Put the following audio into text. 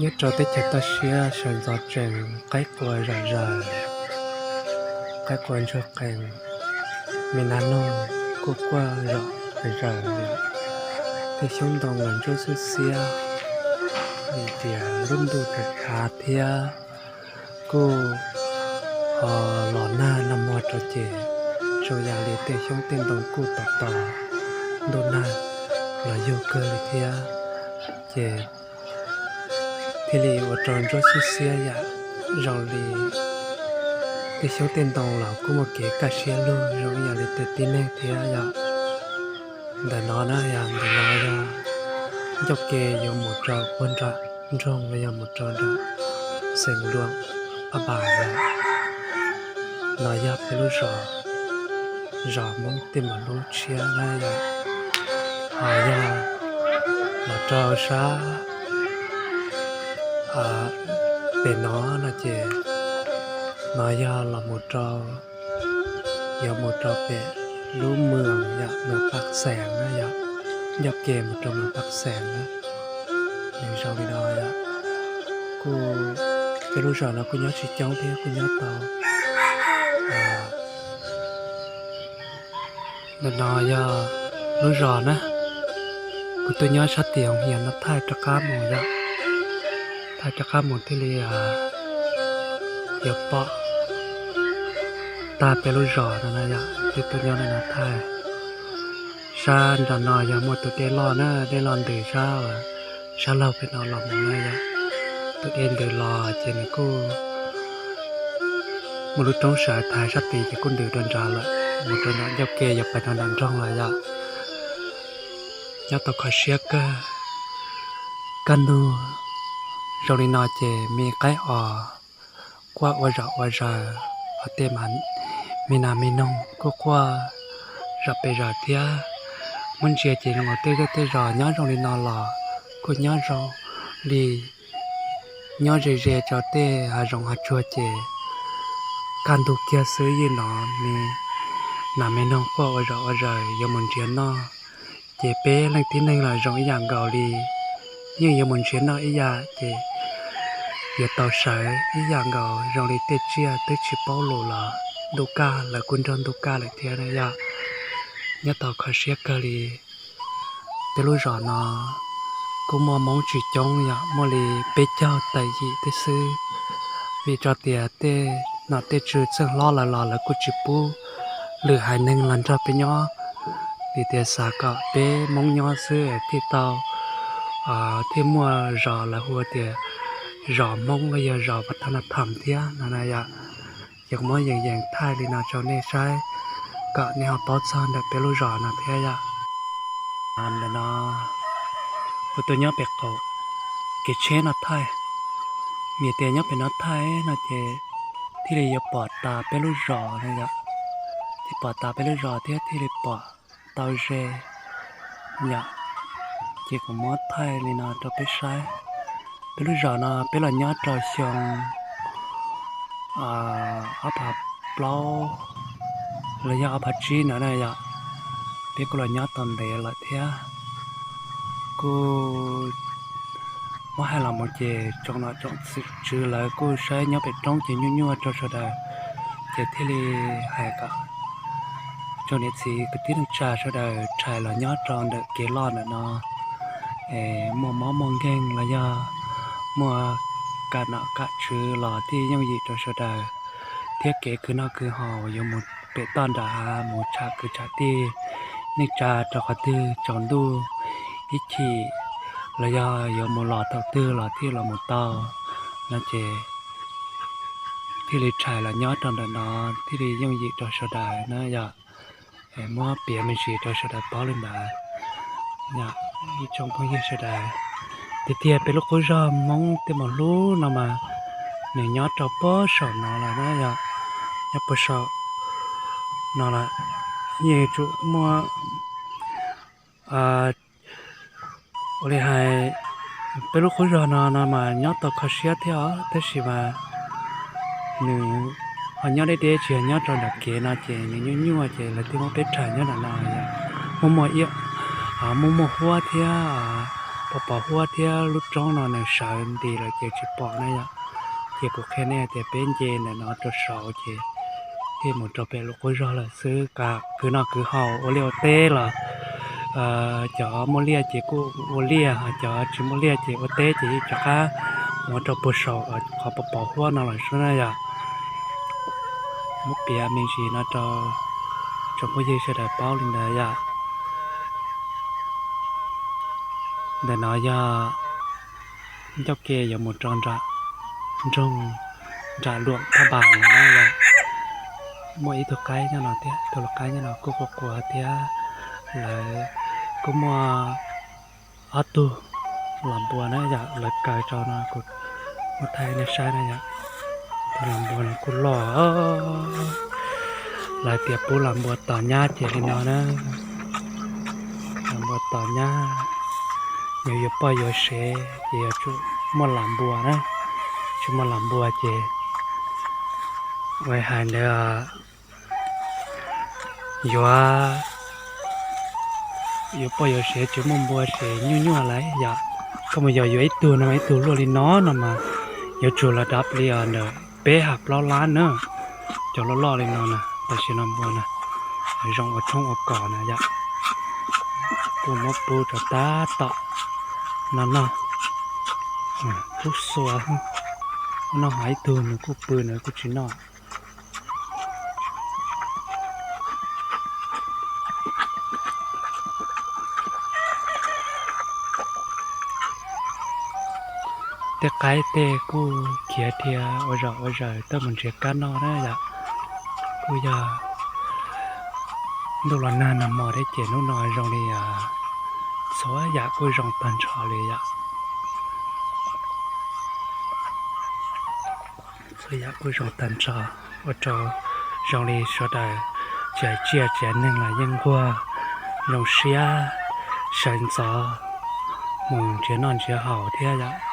Nyob rau teb chaws toj siab sawv ntxov tsees, qaib qua zom zaws, qaib qua ntsuag qees, me nas noog kuj quaj zom zaws, tej xyoob ntoo los ntsuab xwb xiab, vim tias lub ntuj tsav tshav thiab kuj ho los nag nag hmo rau ces zoo yam li tej xyoob tej ntoo kuj tos tos ntuj nag los yug kawg li thiab. Ces thiaj li ua rau ntsuab xwb xiab yam zoo li tej xyoob tej ntoo los kuj muaj kev kaj siab lug zoo yam li tej tib neeg thiab yom. Ntawm no na yog ntawm no yog ncauj ke yuav mus rau puag nram nroog los yog mus rau nram xeev Luam Phaj Npas lawm. No yog peb lub zos, zos Hmoob Tej Mos Lub tshiab na yom. Ho yog los rau sab pem no no ces no yog los mus rau, yuav mus rau pem lub moos yog moos Paj Xees na yom, ncauj ke mus rau moos Paj Xees na. Nws zoo li no yom, kuj peb lub zos no kuj nyob tsis coob thiab kuj nyob tau. Ntawm no yog lub zos na, kuv tuaj nyob sab tim hoos hias no thaij rov qab mus yom, thaij rov qab mus thiaj li yuav pom tag peb lub zos no na yom, thiaj tuaj nyob no thaij. Sab nram no yog muaj tus dej loj na, dej loj ntws sab, sab laug pem no los mus na yom. Tus dej ntws los ces nws kuj muaj lub roob sawv thaiv sab tid ces kuj ntws rau nrad lawm, mus rau nram ncauj ke yuav pais rau nram nroog lawm yom. Nyob tau kho siab kawg, kaj ntug zoo li no ces me qaib os quaj ua zom ua zaws, ho tej me nas me noog kuj quaj zom pes zaws thiab. Muab ntsia ces zoo li tej zej tej zos nyob zoo li no los kuj nyob zoo li nyob ze ze rau tej hav zoov hav tsuag ces kaj ntug kiag xwb yeej hnov me nas me noog quaj ua zom ua zaws yuav mus nrhiav noj. Ces peb leej tib neeg los zoo ib yam nkaus li, yeej yuav mus nrhiav noj ib yam ces yuav tau sawv ib yam nkaus zoo li tej tsiaj twb tsis paub lus los ntuj kaj lawv kuj nrog ntuj kaj lawm thiab na yom. Nyob tau kho siab kawg li. Peb lub zos no kuj muaj Hmoob tsis coob yom, muaj li peb caug tawm yim tib xwb, vim rau tias tej nom tej tswv txheej hlob lawv los lawv kuj tsis pub lwm haiv neeg los nrog peb nyob, vim tias xav kom peb Hmoob nyob xwb thiaj tau, thiaj muaj zos lawv hu tias zos Hmoob los yog zos Vaj Thab Nab Tham thiab no na yom. Ces kuv muab yees yees thaij li no rau nej saib kom nej ho paub txog ntawm peb lub zos no thiab yom. Ntawm no kuv tuaj nyob pem qaum kev tsheb no thaij, vim tias nyob pem no thaij no ces thiaj li yuav pom tas peb lub zos no yom, thiaj pom tas peb lub zos thiab thiaj li pom tau ze yom. Ces kuv muab thaij li no rau peb saib. Peb lub zos no peb los nyob rau xyoo ob phav plaub los yog ob phav tsib no na yom, peb kuj los nyob tau ntev lawm thiab. Kuj muab hais los mus ces tsoom nom tsoom tswv lawv kuj saib nyob pem roob ces nyuaj nyuaj rau sawv daws, ces thiaj li hais kom tsoom niam txiv kwv tij neej tsa sawv daws rhais los nyob rau ntawm kev loj ntawm no, es muaj mob muaj nkeeg los yog muaj kam nom kam tswv los thiaj yooj yim rau sawv daws, thiab kev khwv noj khwv haus yuav mus pem toj nram hav mus tsham kwv tsham tij neej tsa rau qhov twg tsaus ntuj ib chim los yog yuav mus los thaum twg los thiaj los mus tau no ces thiaj li rhais los nyob rau ntawm no thiaj li yooj yim rau sawv daws na yom. Muab piav me ntsis rau sawv daws paub li ntawd. Ib tsoom phooj ywg sawv daws, tiag tiag peb lub qub zos Hmoob Tej Mos Lub no mas nws nyob rau puag saum no lawm na yom, nyob puag saum no lawm. Yeej yuav tsum muaj ua li hais, peb lub qub zos no no mas nyob tau kho siab thiab os, tab sis mas nws ho nyob deb deb tsis yog nyob rau nram kev no ces nws nyuaj nyuaj ces lawv thiaj muab peb rhais nyob nram no. Muaj muaj iab, muaj muaj huab thiab pos pos huab thiab lub roob no nws sawv nti lawm ces tsis pom na yom. Ces kuv qhia nej tias peb nce ntawm no rau saud ces thiaj mus rau pem lub qub zog lawm xwb. Kwv noj kwv haus ua liaj ua teb los cov muaj liaj ces kuj ua liaj, ho cov tsis muaj liaj ces ua teb ces yeej rov qab mus rau puag saum qhov pos pos huab no lawm xwb na yom. Muab piav me ntsis no rau tsoom phooj ywg sawv daws paub li ntawd yom. Ntawm no yog ncauj ke yuav mus rau nram nroog, nram Luam Thaj Npas no na yom. Muaj ib tug qaib nyob no thiab, tus lau qaib nyob no kuj quas quas thiab. Lawv kuj muaj ob tug lam npua na yom, lawv kaw rau no kuv muab thaij nej saib na yom. Tus lam npua no kuj loj, lawv tias pub lam npua tos nyab ces li no na. Lam npua tos nyab, yog yuav poj yuav sev ces yuav tsum muaj lam npua na. Tsis muaj lam npua ces ua hais ntawd yuav, yuav poj yuav sev tsis muaj npua ces nyuaj nyuaj lawm yom. Koj mus yog yuav ib tug no ib tug luaj li no no mas yuav tsum los dav plis ntawm peb ha plaub lab na. Cov loj loj li no na, tam sim no npua na zoo ua tshoob ua kos na yom. Kuj muab pub rau tab tom no noj, pub xua. Noj hov ib tug nws kuj pw nws kuj tsis noj. Tej qaib tej kuj khiav dhia ua zom ua zaws tuaj mus nrhiav kab noj na yom. Kuj yog ntuj los nag nag hmo thiab ces hnub no zoo li txhua yam kuj zoo tag nrho li yom. Txhua yam kuj zoo tag nrho, ua rau zoo li sawv daws tsis hais tsiaj tsis hais neeg los yeej nquag zoo siab sawv ntxov mus nrhiav noj nrhiav haus thiab yom.